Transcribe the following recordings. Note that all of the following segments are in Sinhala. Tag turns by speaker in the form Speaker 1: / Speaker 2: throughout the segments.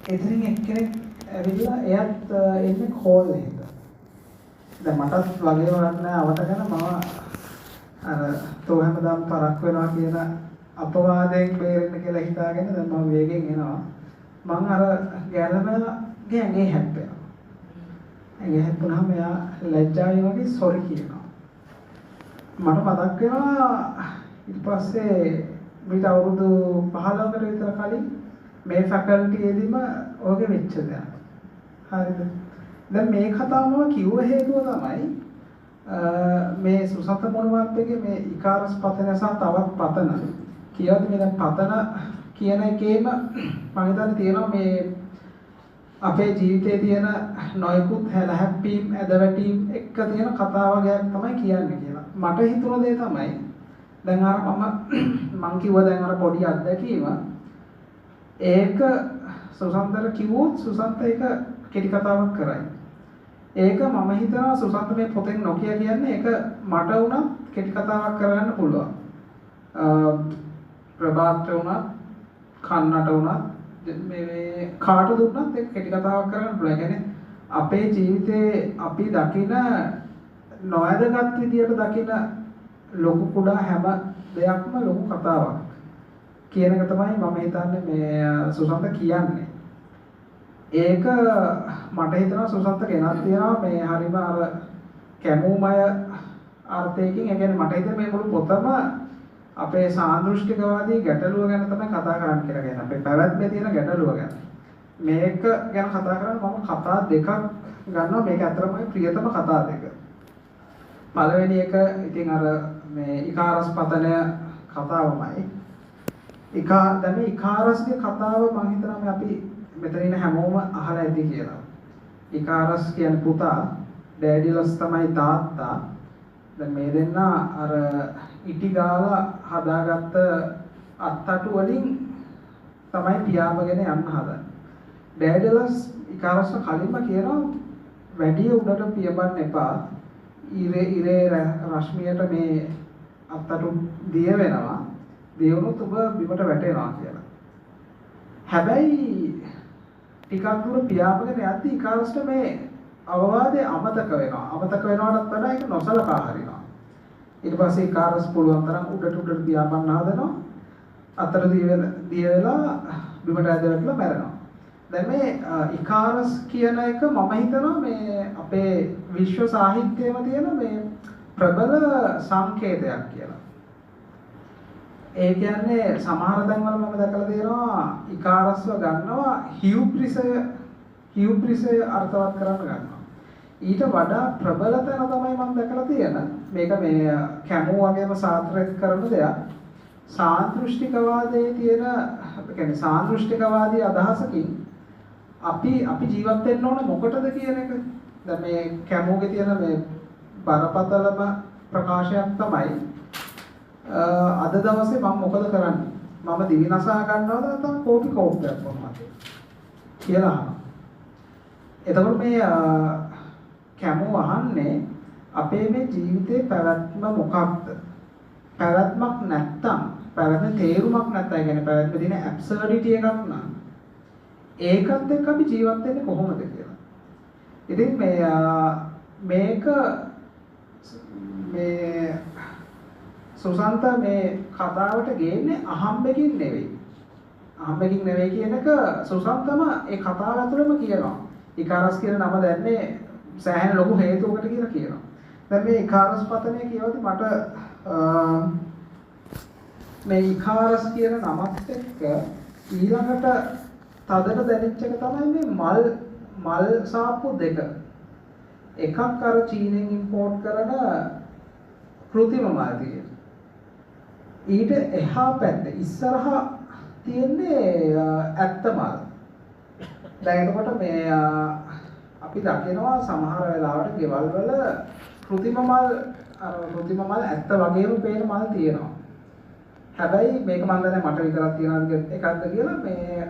Speaker 1: එතනින් එක්කෙනෙක් ඇවිල්ලා එයත් එන්නේ කෝල් එකක. දැන් මටත් වගේම නෑ අවතකන මම අර තෝ හැමදාම පරක් වෙනවා කියන අපවාදයෙන් බේරෙන්න කියලා හිතාගෙන දැන් මම වේගෙන් එනවා. මං අර ගැලමගේ ඇඟේ හැප්පෙනවා. ඇඟේ හැප්පුණාම එයා ලැජ්ජාවෙන් වගේ සොරි කියනවා. මට මතක් වෙනවා ඊට පස්සේ මීට අවුරුදු 15කට විතර කලින් මේ ෆැකල්ටි එකේදීම ඔයගේ වෙච්ච දෙයක්. හරිද? දැන් මේ කතාව මම කිව්ව හේතුව තමයි මේ සුසත මොනවත්ගේ මේ ඉකාරස් පතන සහ තවත් පතන කියවද මේ දැන් පතන කියන එකේම මම හිතන්නේ තියෙනවා මේ අපේ ජීවිතයේ තියෙන නොයෙකුත් හැලහැප්පීම් ඇදවැටීම් එක්ක තියෙන කතා වගේක් තමයි කියන්නේ කියලා. මට හිතුණ දේ තමයි දැන් අර මං කිව්වා දැන් අර පොඩි අත්දැකීම ඒක සුසන්තර කිව්වොත් සුසන්ත ඒක කෙටි කතාවක් කරයි. ඒක මම හිතනවා සුසන්ත මේ පොතෙන් නොකිය කියන්නේ ඒක මට වුණත් කෙටි කතාවක් කරගන්න පුළුවන්. ප්‍රභාත් වුණත් කන්නට වුණත් මේ කාට දුන්නත් ඒක කෙටි කතාවක් කරගන්න පුළුවන්. ඒ කියන්නේ අපේ ජීවිතේ අපි දකින නොවැදගත් විදියට දකින ලොකු කුඩා හැම දෙයක්ම ලොකු කතාවක් කියන එක තමයි මම හිතන්නේ මේ සුසන්ත කියන්නේ. ඒක මට හිතෙනවා සුසන්ත ගෙනත් තියනවා මේ හරිම අර කැමූමය අර්ථයකින්. ඒ කියන්නේ මට හිතෙන මේ මුළු පොතම අපේ සාන්දෘෂ්ටිකවාදී ගැටලුව ගැන තමයි කතා කරන්න කියලා කියන්නේ. අපේ පැවැත්මේ තියෙන ගැටලුව ගැන. මේක ගැන කතා කරන්න මම කතා දෙකක් ගන්නවා. මේක ඇත්තටම මගේ ප්‍රියතම කතා දෙක. පළවෙනි එක ඉතින් අර මේ ඉකාරස් පතනය කතාවමයි. දැන් මේ ඉකාරස්ගේ කතාව මම හිතනවා මේ අපි මෙතන ඉන්න හැමෝම අහලා ඇති කියලා. ඉකාරස් කියන්නේ පුතා, ඩැඩිලස් තමයි තාත්තා. දැන් මේ දෙන්න අර ඉටි ගාලා හදාගත්ත අත්තටු වලින් තමයි පියාඹගෙන යන්න හදන්නේ. ඩැඩිලස් ඉකාරස්ව කලින්ම කියනවා වැඩි උඩට පියඹන්න එපා. ඉරේ රශ්මියට මේ අත්තටු දිය වෙනවා. දිය වුණොත් ඔබ බිමට වැටෙනවා කියලා. හැබැයි ටිකක් දුර පියාඹගෙන යද්දි ඉකාරස්ට මේ අවවාදේ අමතක වෙනවා. අමතක වෙනවටත් වඩා ඒක නොසලකා හරිනවා. ඊට පස්සේ ඉකාරස් පුළුවන් තරම් උඩට උඩට පියාඹන්න හදනවා. අතර දිය වෙලා බිමට ඇද වැටලා මැරෙනවා. දැන් මේ ඉකාරස් කියන එක මම හිතනවා මේ අපේ විශ්ව සාහිත්‍යයේම තියෙන මේ ප්‍රබල සංකේතයක් කියලා. ඒ කියන්නේ සමහර තැන්වල මම දැකලා තියෙනවා ඉකාරස්ව ගන්නවා හියුබ්‍රිසය අර්ථවත් කරන්න ගන්නවා. ඊට වඩා ප්‍රබල තැන තමයි මම දැකලා තියෙන මේක මේ කැමු වගේම සාත්‍රයක් කරන දෙයක්. සාන්දෘෂ්ටිකවාදයේ තියෙන ඒ කියන්නේ සාන්දෘෂ්ටිකවාදී අදහසකින් අපි ජීවත් වෙන්න ඕන මොකටද කියන එක. දැන් මේ කැමුගේ තියෙන මේ බරපතලම ප්‍රකාශයක් තමයි අද දවසේ මම මොකද කරන්නේ? මම දිවි නසා ගන්නවද නැත්නම් කෝපි කෝප්පයක් බොනවද කියලා අහනවා. එතකොට මේ කැමු අහන්නේ අපේ මේ ජීවිතේ පැවැත්ම මොකක්ද? පැවැත්මක් නැත්තම් පැවැත්ම තේරුමක් නැත්තම් ඒ කියන්නේ පැවැත්ම තියෙන ඇබ්සර්ඩිටි එකක් නම් ඒකත් එක්ක අපි ජීවත් වෙන්නේ කොහොමද කියලා. ඉතින් මේ මේක මේ සුසන්ත මේ කතාවට ගේන්නේ අහම්බෙකින් නෙවෙයි. අහම්බෙකින් නෙවෙයි කියන එක සුසන්තම ඒ කතාව ඇතුළෙම කියනවා. ඉකාරස් කියන නම දැම්මේ සෑහෙන ලොකු හේතුවකට කියලා කියනවා. දැන් මේ ඉකාරස් පතනය කියවද්දි මට මේ ඉකාරස් කියන නමත් එක්ක ඊළඟට තදට දැනෙච්ච එක තමයි මේ මල් සාප්පු දෙක. එකක් අර චීනෙන් ඉම්පෝට් කරන කෘතිම මල් තියෙන. ඊට එහා පැත්තේ ඉස්සරහා තියෙන්නේ ඇත්ත මල්. දැන් එතකොට මේ අපි දකිනවා සමහර වෙලාවට ගෙවල් වල කෘතිම මල් අර කෘතිම මල් ඇත්ත වගේම පේන මල් තියෙනවා. හැබැයි මේක මන් දන්නේ මට විතරක් තියනවද එකක්ද කියලා මේ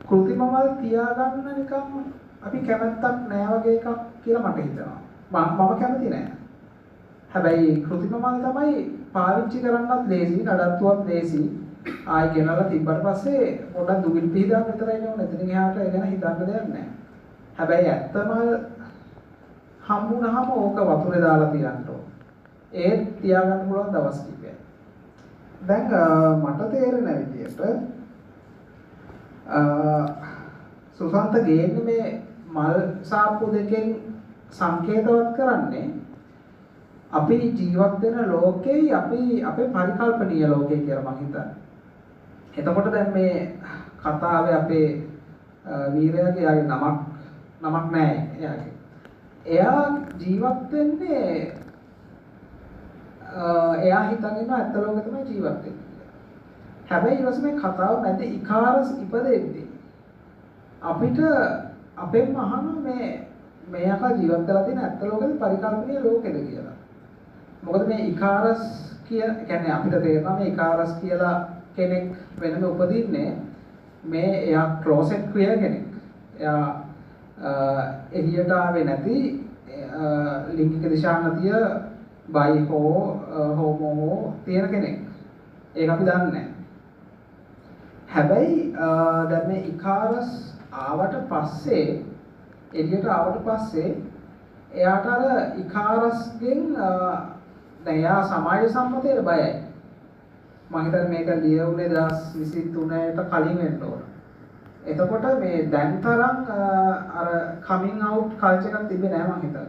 Speaker 1: කෘතිම මල් තියාගන්න නිකන් අපි කැමැත්තක් නෑ වගේ එකක් කියලා මට හිතෙනවා. මම කැමති නෑ. හැබැයි කෘතිම මල් තමයි පාවිච්චි කරන්නත් ලේසි, නඩත්තුවත් ලේසි. ආයි ගෙනල්ලා තිබ්බට පස්සේ පොඩ්ඩක් දුවිල් පිහදාන්න විතරයි ඕනේ. එතනින් එහාට ඒ ගැන හිතන්න දෙයක් නැහැ. හැබැයි ඇත්ත මල් හම්බුනහම ඕක වතුරේ දාලා තියන්න ඕන. ඒත් තියාගන්න පුළුවන් දවස් කිහිපයක්. දැන් මට තේරෙන විදියට සුසන්ත ගේන්නේ මේ මල් සාප්පු දෙකෙන් සංකේතවත් කරන්නේ අපි ජීවත් වෙන ලෝකෙයි අපි අපේ පරිකල්පනීය ලෝකේ කියලා මං හිතන්නේ. එතකොට දැන් මේ කතාවේ අපේ වීරයාගේ එයාගේ නමක් නමක් නෑ එයාගේ. එයා ජීවත් වෙන්නේ එයා හිතන් ඉන්නවා ඇත්ත ලෝකෙ තමයි ජීවත් වෙන්නේ කියලා. හැබැයි ඊට පස්සේ මේ කතාව මැද ඉකාරස් ඉපදෙද්දී අපිට අපෙන්ම අහනවා මේ මේ යකා ජීවත් වෙලා තියෙන ඇත්ත ලෝකෙද පරිකල්පනීය ලෝකෙද කියලා. මොකද මේ ඉකාරස් කියන කියන්නේ අපිට තේරෙනවා මේ ඉකාරස් කියලා කෙනෙක් වෙනම උපදින්නේ මේ එයා ක්ලෝසෙට් ක්වියර් කෙනෙක්. එයා එළියට ආවේ නැති ලිංගික දිශානතිය බයි හෝ හෝමෝ හෝ තියෙන කෙනෙක්. ඒක අපි දන්නේ නැහැ. හැබැයි දැන් මේ ඉකාරස් ආවට පස්සේ එළියට ආවට පස්සේ එයාට අර ඉකාරස්ගෙන් දැන් එයා සමාජ සම්මතයට බයයි. මම හිතන්නේ මේක ලියුනේ 2023ට කලින් වෙන්න ඕන. එතකොට මේ දැන් තරම් අර කමින් අවුට් කල්චර් එකක් තිබ්බේ නෑ මං හිතන්නේ.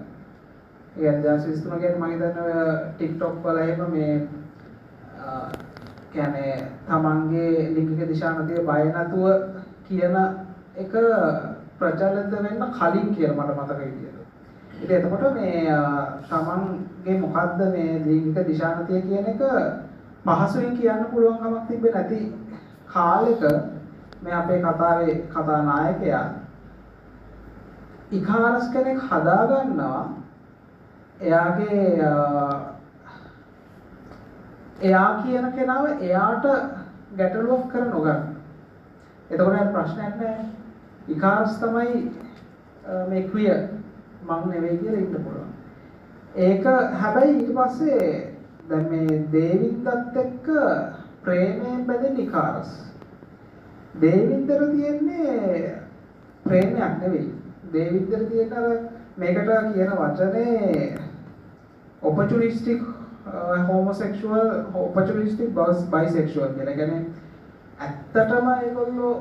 Speaker 1: ඒ කියන්නේ 2023 කියන්නේ මං හිතන්නේ ඔය TikTok වල එහෙම මේ කියන්නේ තමන්ගේ ලිංගික දිශානතිය බය නැතුව කියන එක ප්‍රචලිත වෙන්න කලින් කියලා මට මතක විදියට. ඉතින් එතකොට මේ තමන්ගේ මොකද්ද මේ ලිංගික දිශානතිය කියන එක පහසුවෙන් කියන්න පුළුවන් කමක් තිබ්බේ නැති කාලෙක මේ අපේ කතාවේ කතානායකයා ඉකාරස් කෙනෙක් හදා ගන්නවා. එයාගේ එයා කියන කෙනාව එයාට ගැටලුවක් කර නොගන්න. එතකොට අර ප්‍රශ්නයක් නෑ. ඉකාරස් තමයි මේ ක්වියර් මං නෙවෙයි කියලා ඉන්න පුළුවන්. ඒක හැබැයි ඊට පස්සේ දැන් මේ දේවින්දත් එක්ක ප්‍රේමයෙන් බැඳෙන ඉකාරස්. දේවින්දට තියෙන්නේ ප්‍රේමයක් නෙවෙයි. දේවින්දට තියෙන අර මේකට කියන වචනේ opportunistic homosexual opportunistic bisexual කියලා. ඒ කියන්නේ ඇත්තටම ඒගොල්ලෝ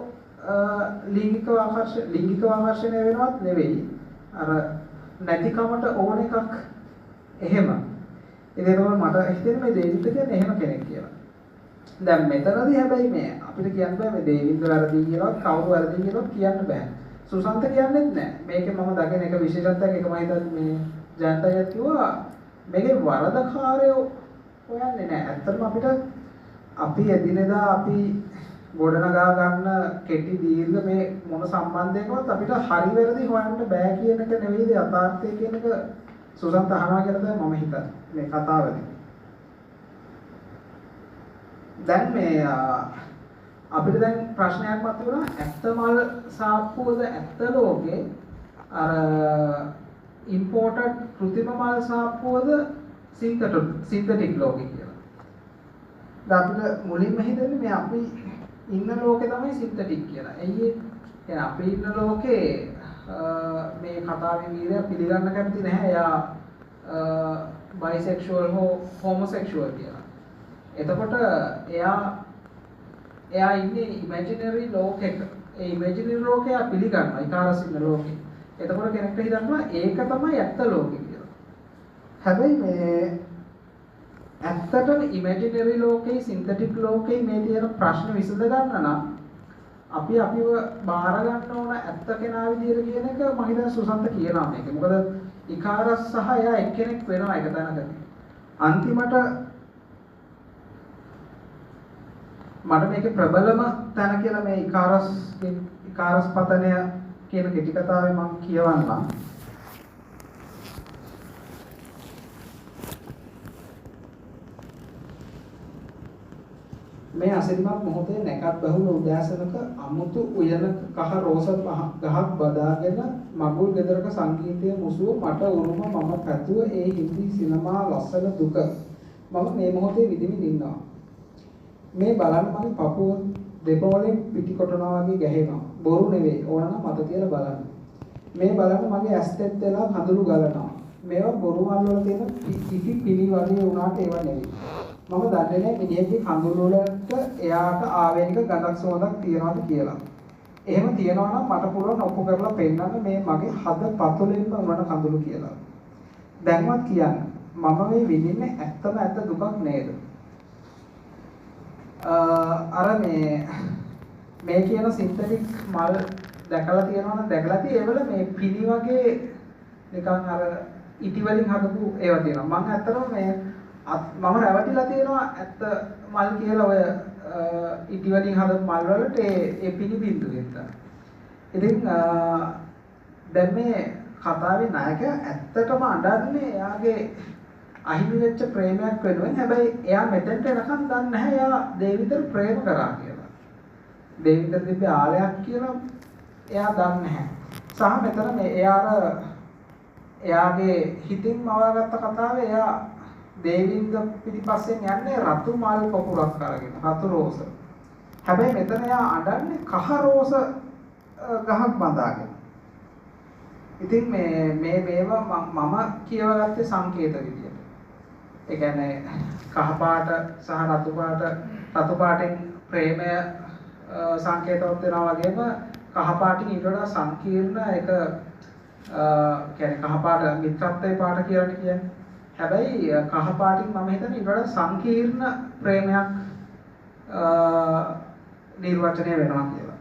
Speaker 1: ලිංගිකව ආකර්ෂණය වෙනවත් නෙවෙයි. අර නැතිකමට ඕන එකක් එහෙම. ඉතින් ඒක මට හිතෙන්නේ මේ දේවින්ද කියන්නේ එහෙම කෙනෙක් කියලා. දැන් මෙතනදී හැබැයි මේ අපිට කියන්න බෑ මේ දේවින්ද වැරදි කියලාවත් කවුරු වැරදි කියලාවත් කියන්න බෑ. සුසන්ත කියන්නේත් නෑ. මේකේ මම දකින එක විශේෂත්වයක් ඒක මම හිතන්නේ මේ ජයන්ත අයියා කිව්වා මේකේ වරදකාරයෝ හොයන්නේ නෑ. ඇත්තටම අපිට අපි එදිනෙදා අපි ගොඩනගා ගන්න කෙටි දීර්ඝ මේ මොන සම්බන්ධයකවත් අපිට හරි වැරදි හොයන්න බෑ කියන එක නෙවෙයිද යථාර්ථය කියන එක සුසන්ත අහනවා කියලා තමයි මම හිතන්නේ මේ කතාවේදී. දැන් මේ අපිට දැන් ප්‍රශ්නයක් මතුවුණා ඇත්ත මල් සාප්පුවද ඇත්ත ලෝකේ අර ඉම්පෝටඩ් කෘතිම මල් සාප්පුවද සින්තටික් ලෝකේ කියලා. දැන් අපිට මුලින්ම හිතෙන්නේ මේ අපි ඉන්න ලෝකේ තමයි සින්තටික් කියලා. ඇයි ඒ? කියන්නේ අපි ඉන්න ලෝකේ මේ කතාවේ වීරයා පිළිගන්න කැමති නැහැ එයා බයිසෙක්ෂුවල් හෝ හෝමොසෙක්ෂුවල් කියලා. එතකොට එයා ඉන්නේ ඉමේජිනරි ලෝකෙක. ඒ ඉමේජිනරි ලෝකය එයා පිළිගන්නවා ඉකාරස් ඉන්න ලෝකෙ. එතකොට කෙනෙක්ට හිතනවා ඒක තමයි ඇත්ත ලෝකෙ කියලා. හැබැයි මේ ඇත්තටම ඉමේජිනරි ලෝකෙයි සින්තටික් ලෝකෙයි මේ තියෙන ප්‍රශ්න විසඳ ගන්න නම් අපි අපිව බාර ගන්න ඕන ඇත්ත කෙනා විදියට කියන එක මම හිතන්නේ සුසන්ත කියනවා මේක. මොකද ඉකාරස් සහ එයා එක්කෙනෙක් වෙනවා එක තැනකදී. අන්තිමට මට මේකේ ප්‍රබලම තැන කියලා මේ ඉකාරස් පතනය කියන කෙටි කතාවේ මම කියවන්නම්. මේ අසිරිමත් මොහොතේ නැකත් බහුල උදෑසනක අමුතු උයනක කහ රෝස ගහක් බදාගෙන මගුල් ගෙදරක සංගීතය මුසුව මට උරුම මම පැතුව ඒ හින්දි සිනමා ලස්සන දුක මම මේ මොහොතේ විඳිමින් ඉන්නවා. මේ බලන්න මගේ පපුව දෙපොළෙන් පිටි කොටනවා වගේ ගැහෙනවා. බොරු නෙවෙයි. ඕන නම් මත තියලා බලන්න. මේ බලන්න මගේ ඇස් තෙත් වෙලා කඳුළු ගලනවා. මේවා බොරු මල් වල තියෙන කිසි පිළි වගේ වුණාට ඒවා නෙවෙයි. මම දන්නේ නැහැ මිනිහෙක්ගේ කඳුළු වලට එයාට ආවේනික ගඳක් සුවඳක් තියනවාද කියලා. එහෙම තියනවා නම් මට පුළුවන් ඔප්පු කරලා පෙන්නන්න මේ මගේ හද පතුලෙන්ම උනන කඳුළු කියලා. දැන්වත් කියන්න මම මේ විඳින්නේ ඇත්තම ඇත්ත දුකක් නේද? අර මේ මේ කියන සින්තටික් මල් දැකලා තියෙනවා නම් දැකලා තියෙ ඒවල මේ පිළි වගේ නිකන් අර ඉටි වලින් හදපු ඒවා තියෙනවා. මං ඇත්තටම මේ මම රැවටිලා තියෙනවා ඇත්ත මල් කියලා ඔය ඉටි වලින් හදපු මල් වලට ඒ ඒ පිළි බින්දුවෙන් තමයි. ඉතින් දැන් මේ කතාවේ නායකයා ඇත්තටම අඬන්නේ එයාගේ අහිමි වෙච්ච ප්‍රේමයක් වෙනුවෙන්. හැබැයි එයා මෙතෙන්ට එනකන් දන්නේ නැහැ එයා දේවින්දර ප්‍රේම කරා කියලා. දේවින්දර තිබ්බේ ආලයක් කියලා එයා දන්නේ නැහැ. සහ මෙතන මේ එයා අර එයාගේ හිතින් මවාගත්ත කතාවේ එයා දේවින්ද පිටිපස්සෙන් යන්නේ රතු මල් පොකුරක් අරගෙන, රතු රෝස. හැබැයි මෙතන එයා අඬන්නේ කහ රෝස ගහක් බඳාගෙන. ඉතින් මේ මේ මේවා මම කියවගත්තේ සංකේත විදියට. ඒ කියන්නේ කහ පාට සහ රතු පාට, රතු පාටෙන් ප්‍රේමය සංකේතවත් වෙනවා වගේම කහ පාටින් ඊට වඩා සංකීර්ණ එක කියන්නේ කහ පාට මිත්‍රත්වයේ පාට කියලානේ කියන්නේ. හැබැයි කහ පාටින් මම හිතන්නේ ඊට වඩා සංකීර්ණ ප්‍රේමයක් නිර්වචනය වෙනවා කියලා.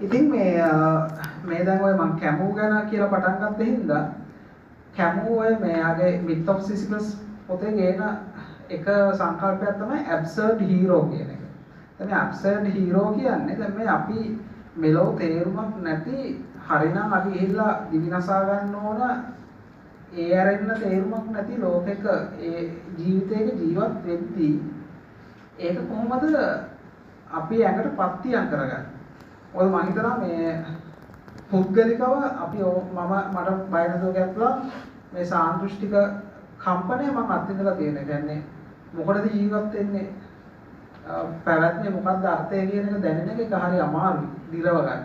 Speaker 1: ඉතින් මේ මේ දැන් ඔය මං කැමූ ගැන කියලා පටන් ගත්ත හින්දා කැමූ ඔය මෙයාගේ Myth of Sisyphus පොතේ ගේන එක සංකල්පයක් තමයි ඇබ්සර්ඩ් හීරෝ කියන එක. දැන් මේ ඇබ්සර්ඩ් හීරෝ කියන්නේ දැන් මේ අපි මෙලොව තේරුමක් නැති හරිනම් අපි ගිහිල්ලා දිවිනසා ගන්න ඕන ඒ ඇරෙන්න තේරුමක් නැති ලෝකෙක ඒ ජීවිතයක ජීවත් වෙද්දී ඒක කොහොමද අපි ඇඟට පත්තියම් කරගන්නේ? මොකද මම හිතනවා මේ පුද්ගලිකව අපි මම මට බය නැතුව කියන්න පුළුවන් මේ සාන්දෘෂ්ටික කම්පනය මම අත්විඳලා තියෙන. ඒ කියන්නේ මොකටද ජීවත් වෙන්නේ? පැවැත්මේ මොකද්ද අර්ථය කියන එක දැනෙන එක හරි අමාරුයි දිරව ගන්න.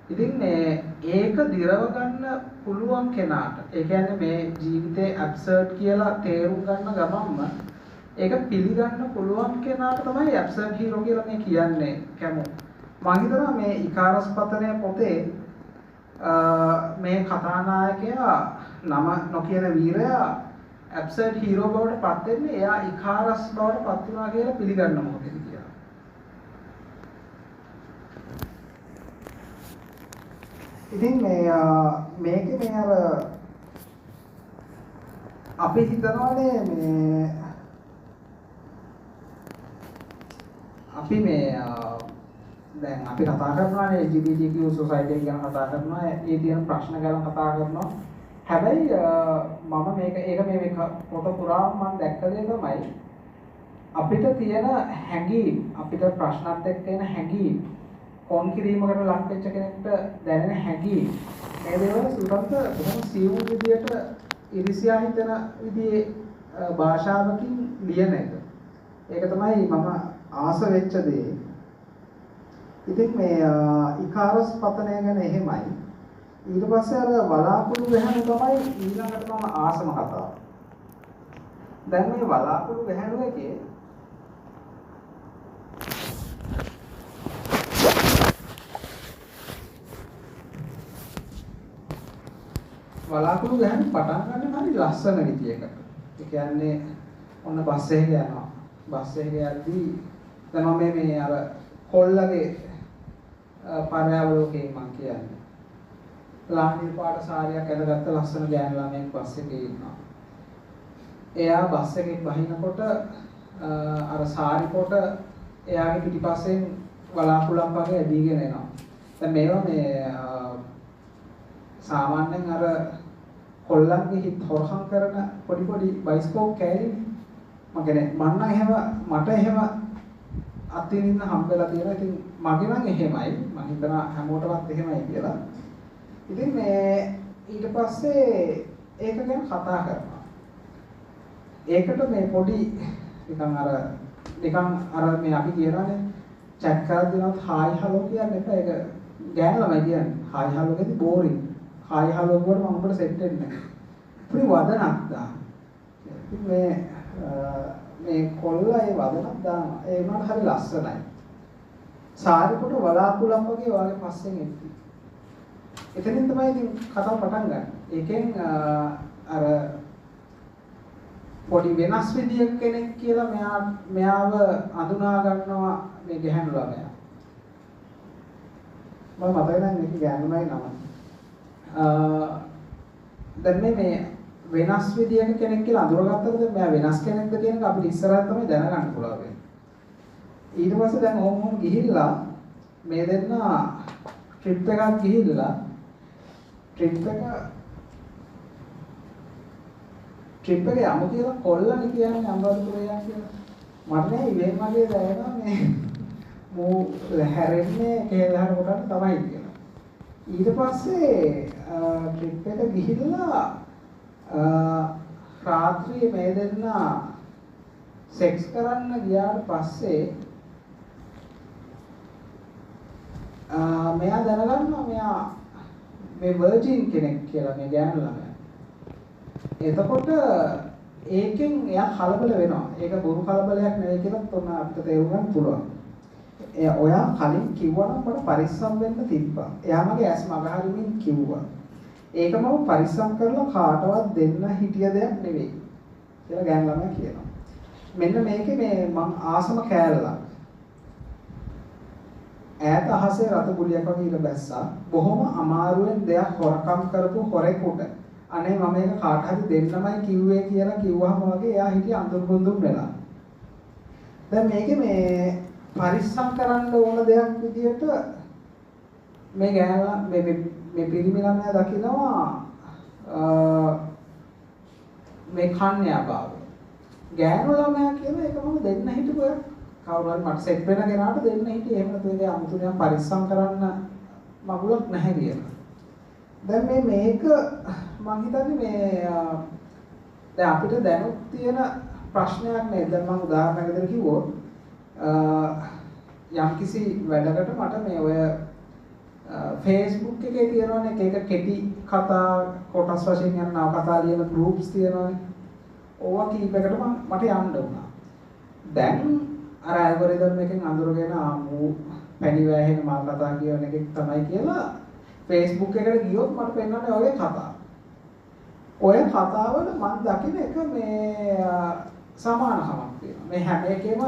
Speaker 1: ඉතින් මේ ඒක දිරව ගන්න පුළුවන් කෙනාට, ඒ කියන්නේ මේ ජීවිතේ ඇබ්සර්ඩ් කියලා තේරුම් ගන්න ගමන්ම ඒක පිළිගන්න පුළුවන් කෙනාට තමයි ඇබ්සර්ඩ් හීරෝ කියලා මේ කියන්නේ කැමු. මම හිතනවා මේ ඉකාරස් පතනය පොතේ මේ කතානායකයා නම නොකියන වීරයා ඇබ්සර්ඩ් හීරෝ බවට පත් වෙන්නේ එයා ඉකාරස් බවට පත් වුණා කියලා පිළිගන්න මොහොතේදී කියලා. ඉතින් මේ මේකේ මේ අර අපි හිතනවානේ මේ අපි මේ දැන් අපි කතා කරනවානේ LGBTQ society එක ගැන කතා කරනවා, ඒ තියෙන ප්‍රශ්න ගැන කතා කරනවා. හැබැයි මම මේක ඒක මේ පොත පුරාම මම දැක්ක දේ තමයි අපිට තියෙන හැඟීම්, අපිට ප්‍රශ්නත් එක්ක එන හැඟීම්, කොන් කිරීමකට ලක් වෙච්ච කෙනෙක්ට දැනෙන හැඟීම්, මේ දේවල් සුරන්ත බොහොම සියුම් විදියට ඉරිසියා හිතෙන විදිහේ භාෂාවකින් ලියන එක. ඒක තමයි මම ආස වෙච්ච දේ. ඉතින් මේ ඉකාරස් පතනය ගැන එහෙමයි. ඊට පස්සේ අර වලාකුළු ගැහැණු තමයි ඊළඟට මම ආසම කතාව. දැන් මේ වලාකුළු ගැහැණු එකේ වලාකුළු ගැහැණු පටන් ගන්න හරි ලස්සන විදියකට. ඒ කියන්නේ ඔන්න බස් එකක යනවා. බස් එකක යද්දී දැන් මම මේ අර කොල්ලගේ පරයාවලෝකයෙන් මං කියන්නේ. ලාහිල් පාට සාරියක් ඇඳගත්ත ලස්සන ගෑනු ළමයෙක් බස් එකේ ඉන්නවා. එයා බස් එකෙන් බහිනකොට අර සාරි පොට එයාගේ පිටිපස්සෙන් වලාකුළක් වගේ ඇදීගෙන එනවා. දැන් මේවා මේ සාමාන්‍යයෙන් අර කොල්ලන්ගේ හිත හොරකම් කරන පොඩි පොඩි බයිස්කෝප් කෑලි. මම කියන්නේ මං නම් එහෙම මට එහෙම අත්විඳින්න හම්බෙලා තියෙනවා. ඉතින් මගේ නම් එහෙමයි. මං හිතනවා හැමෝටමත් එහෙමයි කියලා. ඉතින් මේ ඊට පස්සේ ඒක ගැන කතා කරනවා. ඒකට මේ පොඩි නිකන් අර නිකන් අර මේ අපි කියනවානේ චැට් කරද්දී හායි හලෝ කියන්න එපා. ඒක ගෑනු ළමයි කියන්නේ. හායි හලෝ කියද්දි බෝරින්. හායි හලෝ කියුවට මම උඹට සෙට් වෙන්නේ නැහැ. පොඩි වදනක් දාන්න. ඉතින් මේ මේ කොල්ලා ඒ වදනක් දානවා. ඒ වුණාට හරි ලස්සනයි. සාරිපුට වලාකුළක් වගේ ඔයාගේ පස්සෙන් එද්දි. එතනින් තමයි ඉතින් කතාව පටන් ගන්න. ඒකෙන් අර පොඩි වෙනස් විදියක කෙනෙක් කියලා මෙයාව අඳුනා ගන්නවා මේ ගැහැණු ළමයා. මම මතක නැහැ මේක ගැහැණු ළමයි නම. දැන් මේ වෙනස් විදියක කෙනෙක් කියලා අඳුරගත්තට දැන් මෙයා වෙනස් කෙනෙක්ද කියන එක අපිට ඉස්සරහට තමයි දැනගන්න පුළුවන් වෙන්නේ. ඊට පස්සේ දැන් ඔහොම ඔහොම ගිහිල්ලා මේ දෙන්න ට්‍රිප් එකක් ගිහිල්ලා ට්‍රිප් එක යමු කියලා කොල්ලනේ කියන්නේ අනුරාධපුරේ යන් කියලා. මට නෑ ඉවෙන් වගේ දැනෙනවා මේ මූ හැරෙන්නේ කේල් ගහන කොටන්න තමයි කියලා. ඊට පස්සේ ට්‍රිප් එක ගිහිල්ලා රාත්‍රියේ මේ දෙන්න සෙක්ස් කරන්න ගියාට පස්සේ මෙයා දැනගන්නවා මෙයා මේ වර්ජින් කෙනෙක් කියලා මේ ගෑනු ළමයා. එතකොට ඒකෙන් එයා කලබල වෙනවා. ඒක බොරු කලබලයක් නෙවෙයි කියලාත් ඔන්න අපිට තේරුම් ගන්න පුළුවන්. එයා ඔයා කලින් කිව්වා නම් මට පරිස්සම් වෙන්න තිබ්බා. එයා මගේ ඇස් මග හරිමින් කිව්වා. ඒක මම පරිස්සම් කරලා කාටවත් දෙන්න හිටිය දෙයක් නෙවෙයි කියලා ගෑනු ළමයා කියනවා. මෙන්න මේකේ මේ මං ආසම කෑල්ලක්. ඈත අහසේ රතු ගුලියක් වගේ ඉර බැස්සා. බොහොම අමාරුවෙන් දෙයක් හොරකම් කරපු හොරෙකුට අනේ මම මේක කාට හරි දෙන්නමයි කිව්වේ කියලා කිව්වහම වගේ එයා හිටිය අඳුර බඳුන් වෙලා. දැන් මේකේ මේ පරිස්සම් කරන්න ඕන දෙයක් විදියට මේ ගෑනලා මේ මේ පිරිමි ළමයා දකිනවා මේ කන්‍යා භාවය. ගෑනු ළමයා කියන එක මම දෙන්න හිටපු එකක්. කවුරු හරි මට සෙට් වෙන කෙනාට දෙන්න හිටියේ. එහෙම නැත්නම් ඒක අමුතුවෙන් පරිස්සම් කරන්න මගුලක් නැහැ කියලා. දැන් මේ මේක මං හිතන්නේ මේ දැන් අපිට දැනුත් තියෙන ප්‍රශ්නයක් නේද? දැන් මං උදාහරණයක් විදිහට කිව්වොත් යම්කිසි වැඩකට මට මේ ඔය Facebook එකේ තියෙනවනේ එක එක කෙටි කතා කොටස් වශයෙන් යන නවකතා ලියන ගෲප්ස් තියෙනවනේ. ඕවා කීපයකට මට යන්න වුණා. දැන් අර ඇල්ගොරිතම් එකෙන් අඳුරගෙන ආ මූ පැණි වැහෙන මල් කතා කියන එකෙක් තමයි කියලා Facebook එකට ගියොත් මට පෙන්වන්නේ ඔය කතා. ඔය කතාවල මං දකින එක මේ සමානකමක් තියෙනවා. මේ හැම එකේම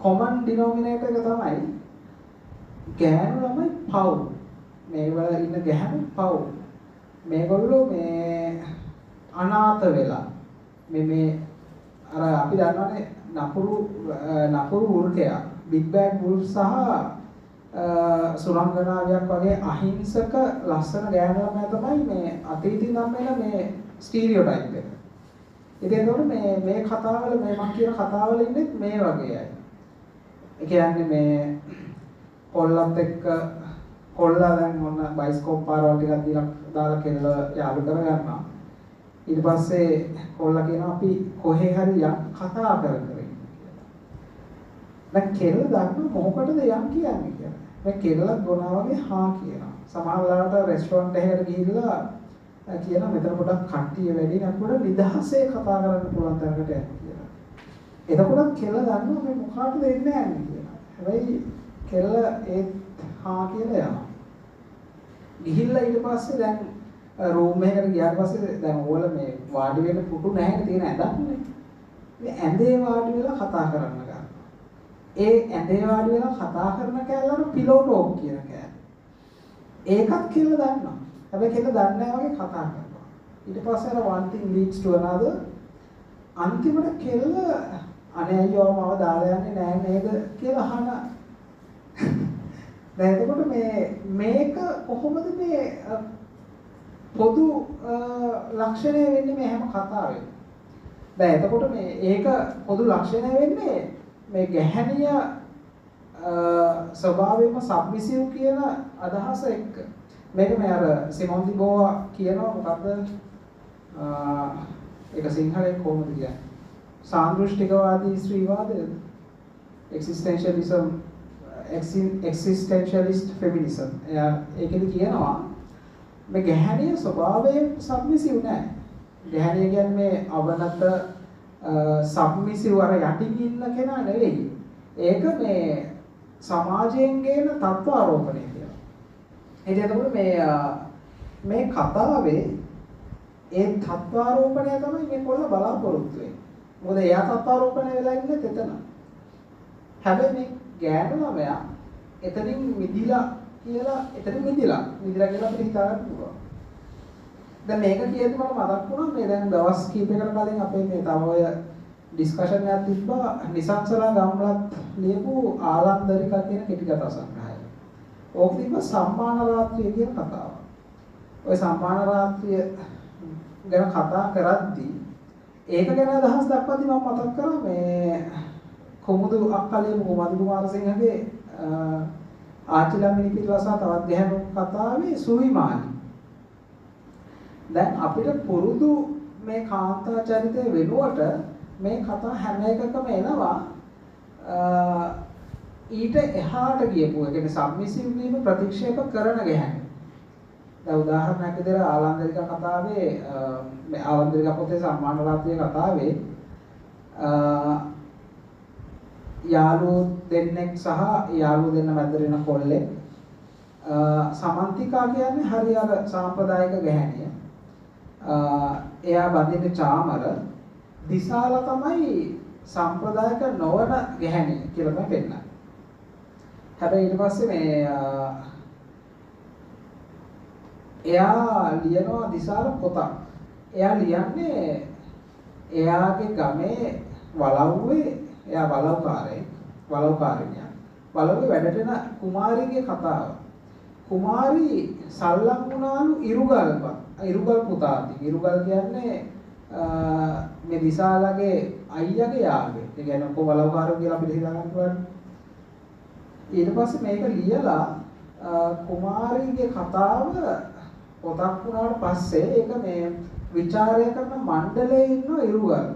Speaker 1: කොමන් ඩිනොමිනේටර් එක තමයි ගෑනු ළමයි පව්. මේ වල ඉන්න ගැහැණු පව්. මේගොල්ලෝ මේ අනාථ වෙලා මේ මේ අර අපි දන්නවනේ නපුරු නපුරු වෘකයා බිග් බෑඩ් වුල්ෆ් සහ සුරංගනාවියක් වගේ අහිංසක ලස්සන ගෑනු ළමයා තමයි මේ අතීතේ නම් වෙන මේ ස්ටීරියෝටයිප් එක. ඉතින් එතකොට මේ මේ කතාවල මේ මං කියන කතාවල ඉන්නෙත් මේ වගේ අය. ඒ කියන්නේ මේ කොල්ලත් එක්ක කොල්ලා දැන් ඔන්න බයිස්කෝප් පාරවල් ටිකක් දීලා දාලා කෙල්ල යාළු කරගන්නවා. ඊට පස්සේ කොල්ලා කියනවා අපි කොහේ හරි යම් කතා කර කර ඉන්න කියලා. දැන් කෙල්ල දන්න මොකටද යම් කියන්නේ කියලා. දැන් කෙල්ලත් ගොනා වගේ හා කියනවා. සමහර වෙලාවට රෙස්ටොරන්ට් එකකට ගිහිල්ලා කියනවා මෙතන පොඩක් කට්ටිය වැඩි නේ අපිට නිදහසේ කතා කරන්න පුළුවන් තැනකට යන්න කියලා. එතකොටත් කෙල්ල දන්නවා මේ මොකාටද එන්නේ යන්නේ කියලා. හැබැයි කෙල්ල ඒත් හා කියලා යනවා. ගිහිල්ලා ඊට පස්සේ දැන් රූම් එකකට ගියාට පස්සේ දැන් ඕවල මේ වාඩි වෙන්න පුටු නැහැ තියෙන ඇඳක්නේ. මේ ඇඳේ වාඩි වෙලා කතා කරන්න ගන්නවා. ඒ ඇඳේ වාඩි වෙලා කතා කරන කෑල්ල අර පිලෝ ටෝක් කියන කෑල්ල. ඒකත් කෙල්ල දන්නවා. හැබැයි කෙල්ල දන්නේ නැහැ වගේ කතා කරනවා. ඊට පස්සේ අර one thing leads to another. අන්තිමට කෙල්ල අනේ අයියෝ මව දාලා යන්නේ නෑ නේද කියලා අහන. දැන් එතකොට මේ මේක කොහොමද මේ පොදු ලක්ෂණය වෙන්නේ මේ හැම කතාවෙම? දැන් එතකොට මේ ඒක පොදු ලක්ෂණය වෙන්නේ මේ ගැහැණිය ස්වභාවයෙන්ම සබ්මිසිව් කියන අදහස එක්ක. මේක මේ අර සිමොන් ඩි බෝවා කියනවා මොකද්ද ඒක සිංහලෙන් කොහොමද කියන්නේ? සාන්දෘෂ්ටිකවාදී ස්ත්‍රීවාදයද? එක්සිස්ටෙන්ෂියලිසම් එක්සිස්ටෙන්ෂියලිස්ට් ෆෙමිනිසම්. එයා ඒකෙදි කියනවා මේ ගැහැණිය ස්වභාවයෙන් සබ්මිසිව් නෑ. ගැහැණිය කියන්නේ මේ අවනත සබ්මිසිව් අර යටින් ඉන්න කෙනා නෙවෙයි. ඒක මේ සමාජයෙන් ගේන තත්ත්ව ආරෝපණය කියලා. ඉතින් එතකොට මේ මේ කතාවේ ඒ තත්ත්වාරෝපණය තමයි මේ කොල්ල බලාපොරොත්තු වෙන්නේ. මොකද එයා තත්ත්වාරෝපණය වෙලා ඉන්නේ එතන. හැබැයි මේ ගෑනු ළමයා එතනින් මිදිලා කියලා එතනින් මිදිලා මිදිලා කියලා අපිට හිතා ගන්න පුළුවන්. දැන් මේක කියද්දි මට මතක් වුණා මේ දැන් දවස් කිහිපයකට කලින් අපේ මේ තව ඔය ඩිස්කෂන් එකක් තිබ්බා නිසංසලා ගම්ලත් ලියපු ආලන්දරිකා කියන කෙටි කතා සංග්‍රහය. ඕක තිබ්බා සම්මාන රාත්‍රිය කියන කතාව. ඔය සම්මාන රාත්‍රිය ගැන කතා කරද්දී ඒක ගැන අදහස් දක්වද්දී මම මතක් කරා මේ කුමුදු අක්කා ලියපු කුමදු කුමාරසිංහගේ ආච්චිලා මිනිපිරිලා සහ තවත් ගැහැණු කතාවේ සුවිමාලි. දැන් අපිට පුරුදු මේ කාන්තා චරිතය වෙනුවට මේ කතා හැම එකකම එනවා ඊට එහාට ගියපු, ඒ කියන්නේ සබ්මිසිව් වීම ප්‍රතික්ෂේප කරන ගැහැණු. දැන් උදාහරණයක් විදිහට ආලන්දරික කතාවේ මේ ආලන්දරික පොතේ සම්මාන රාත්‍රිය කතාවේ යාළුවෝ දෙන්නෙක් සහ යාළුවෝ දෙන්න මැදට එන කොල්ලෙක් සමන්තිකා කියන්නේ හරි අර සාම්ප්‍රදායික ගැහැණිය. එයා බඳින්න චාමර. දිසාලා තමයි සම්ප්‍රදායික නොවන ගැහැණිය කියලා තමයි පෙන්නන්නේ. හැබැයි ඊට පස්සේ මේ එයා ලියනවා දිසාල පොතක්. එයා ලියන්නේ එයාගේ ගමේ වලව්වේ, එයා වලව්කාරයෙක්, වලව්කාරිනියක්. වලව්වේ වැඩට එන කුමාරිගේ කතාව. කුමාරි සල්ලම් වුණාලු ඉරුගල් පුතා අතින්. ඉරුගල් කියන්නේ මේ දිසාලගේ අයියාගේ යාළුවෙක්. ඒ කියන්නේ ඔක්කොම වලව්කාරයෝ කියලා අපිට හිතා ගන්න පුළුවන්. ඊට පස්සේ මේක ලියලා කුමාරිගේ කතාව පොතක් වුණාට පස්සේ ඒක මේ විචාරය කරන මණ්ඩලයේ ඉන්න ඉරුගල්.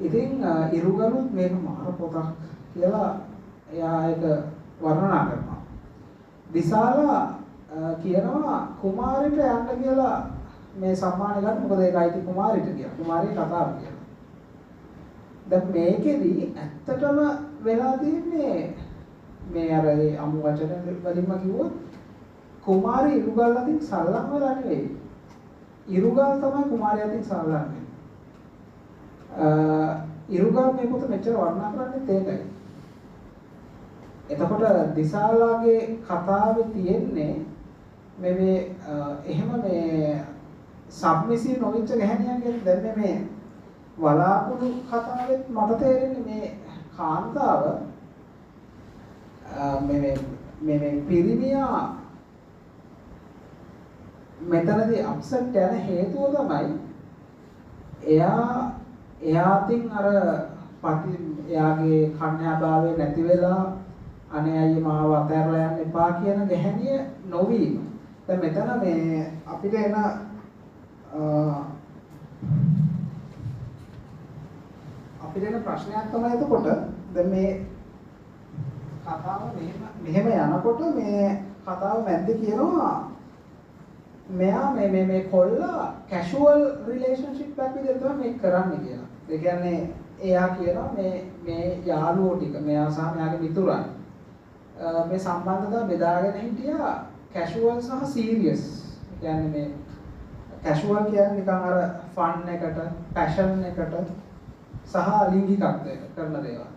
Speaker 1: ඉතින් ඉරුගලුත් මේක මාර පොතක් කියලා එයා ඒක වර්ණනා කරනවා. දිසාලා කියනවා කුමාරිට යන්න කියලා මේ සම්මාන ගන්න, මොකද ඒක අයිති කුමාරිට කියලා. කුමාරිගේ කතාව කියලා. දැන් මේකෙදි ඇත්තටම වෙලා තියෙන්නේ මේ අර ඒ අමු වචන වලින්ම කිව්වොත් කුමාරි ඉරුගල් අතින් සල්ලම් වෙලා නෙවෙයි. ඉරුගල් තමයි කුමාරි අතින් සල්ලම් වෙන්නේ. ඉරුගල් මේ පොත මෙච්චර වර්ණනා කරන්නේත් ඒකයි. එතකොට දිසාලාගේ කතාවේ තියෙන්නේ මේ මේ එහෙම මේ සබ්මිසිව් නොවිච්ච ගැහැණියන්ගේ දැන් මේ වලාකුළු කතාවෙත් මට තේරෙන්නේ මේ කාන්තාව මේ මේ මේ පිරිමියා මෙතනදී අප්සෙට් යන හේතුව තමයි එයා එයා අතින් අර පති එයාගේ කන්‍යාභාවය නැති වෙලා අනේ අයියේ මාව අතහැරලා යන්න එපා කියන ගැහැණිය නොවීම. දැන් මෙතන මේ අපිට එන අපිට එන ප්‍රශ්නයක් තමයි එතකොට දැන් මේ කතාව මෙහෙම යනකොට මේ කතාව මැද්දේ කියනවා මෙයා මේ මේ මේ කොල්ලා කැෂුවල් රිලේෂන්ෂිප් එකක් විදිහට තමයි මේක කරන්නේ කියලා. ඒ කියන්නේ එයා කියනවා මේ මේ යාළුවෝ ටික මෙයා සහ මෙයාගේ මිතුරන් මේ සම්බන්ධතාව බෙදාගෙන හිටියා කැෂුවල් සහ සීරියස්. ඒ කියන්නේ මේ කැෂුවල් කියන්නේ නිකන් අර ෆන් එකට, පැෂන් එකට සහ ලිංගිකත්වයට කරන දේවල්.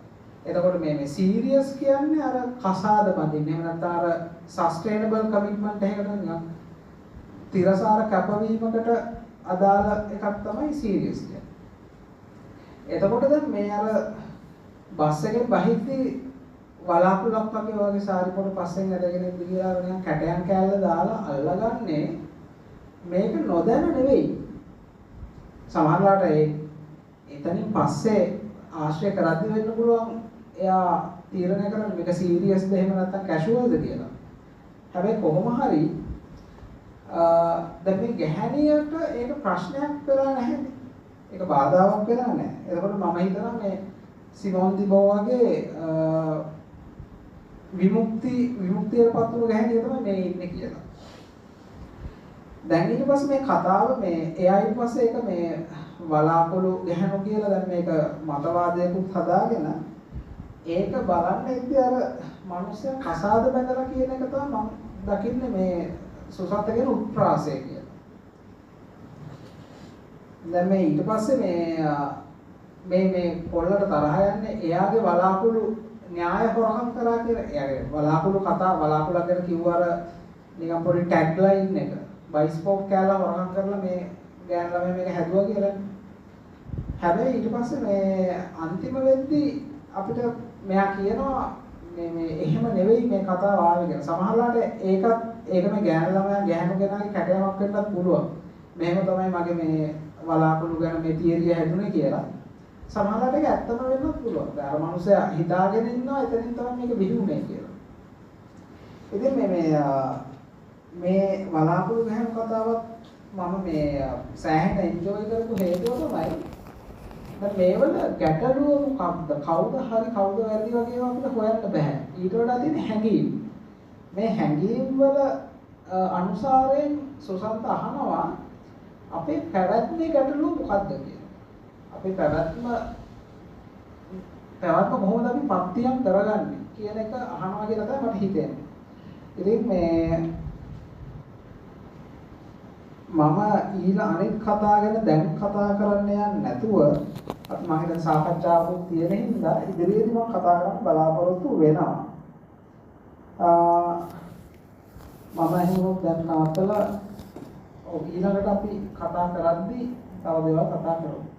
Speaker 1: එතකොට මේ මේ සීරියස් කියන්නේ අර කසාද බඳින්න. එහෙම නැත්නම් අර සස්ටේනබල් කමිට්මන්ට් එකකට නිකන් තිරසාර කැපවීමකට අදාළ එකක් තමයි සීරියස් කියන්නේ. එතකොට දැන් මේ අර බස් එකෙන් බහිද්දි වලාකුළක් වගේ වගේ සාරි පොඩ පස්සෙන් ඇදගෙන ඉඳි කියලා නිකන් කැටයන් කෑල්ල දාලා අල්ලගන්නේ මේක නොදැන නෙවෙයි. සමහරවිට ඒ එතනින් පස්සේ ආශ්‍රය කරද්දි වෙන්න පුළුවන් එයා තීරණය කරන්නේ මේක සීරියස්ද එහෙම නැත්නම් කැෂුවල්ද කියලා. හැබැයි කොහොම හරි දැන් මේ ගැහැණියට ඒක ප්‍රශ්නයක් වෙලා නැහැ. ඒක බාධාවක් වෙලා නැහැ. එතකොට මම හිතනවා මේ සිමෝන් ඩි බෝවාගේ විමුක්තියටපත් වුණු ගැහැණිය තමයි මේ ඉන්නේ කියලා. දැන් ඊට පස්සේ මේ කතාව මේ එයා ඊට පස්සේ ඒක මේ වලාකුළු ගැහැණු කියලා දැන් මේක මතවාදයකුත් හදාගෙන ඒක බලන්න ඉද්දී අර මිනිස්සයා කසාද බැඳලා කියන එක තමයි මම දකින්නේ මේ සුසන්ත කියන උත්ප්‍රාසය කියලා. දැන් මේ ඊට පස්සේ මේ මේ මේ කොල්ලට තරහ යන්නේ එයාගේ වලාකුළු න්‍යාය හොරකම් කරා කියලා. එයාගේ වලාකුළු කතා වලාකුළක් ගැන කිව්ව අර නිකන් පොඩි ටැග් ලයින් එක බයිස්කෝප් කෑල්ල හොරකම් කරලා මේ ගෑනු ළමයි මේක හැදුවා කියලා. හැබැයි ඊට පස්සේ මේ අන්තිම වෙද්දී අපිට මෙයා කියනවා මේ මේ එහෙම නෙවෙයි මේ කතාව ආවේ කියලා. සමහරලාට ඒකත් ඒක මේ ගෑනු ළමයා ගැහැණු කෙනාගේ කැටයමක් වෙන්නත් පුළුවන්. මෙහෙම තමයි මගේ මේ වලාකුළු ගැන මේ තියරිය හැදුනේ කියලා. සමහරලාට ඒක ඇත්තම වෙන්නත් පුළුවන්. දැන් අර මනුස්සයා හිතාගෙන ඉන්නවා එතනින් තමයි මේක බිහි වුනේ කියලා. ඉතින් මේ මේ මේ වලාකුළු ගැහැණු කතාවත් මම මේ සෑහෙන එන්ජොයි කරපු හේතුව තමයි දැන් මේවල ගැටලුව මොකක්ද? කවුද හරි කවුද වැරදි වගේ ඒවා අපිට හොයන්න බෑ. ඊට වඩා තියෙන හැඟීම්. මේ හැඟීම් වල අනුසාරයෙන් සුසන්ත අහනවා අපේ පැවැත්මේ ගැටලුව මොකක්ද කියලා. අපේ පැවැත්ම කොහොමද අපි පත්තියම් කරගන්නේ කියන එක අහනවා කියලා තමයි මට හිතෙන්නේ. ඉතින් මේ මම ඊළ අනෙක් කතා ගැන දැන් කතා කරන්න යන්නේ නැතුව අපි මම හිතන සාකච්ඡාවකුත් තියෙන හින්දා ඉදිරියේදී මම කතා කරන්න බලාපොරොත්තු වෙනවා. මම එහෙනම් දැන් නවත්තලා ඔව් ඊළඟට අපි කතා කරද්දී තව දේවල් කතා කරමු.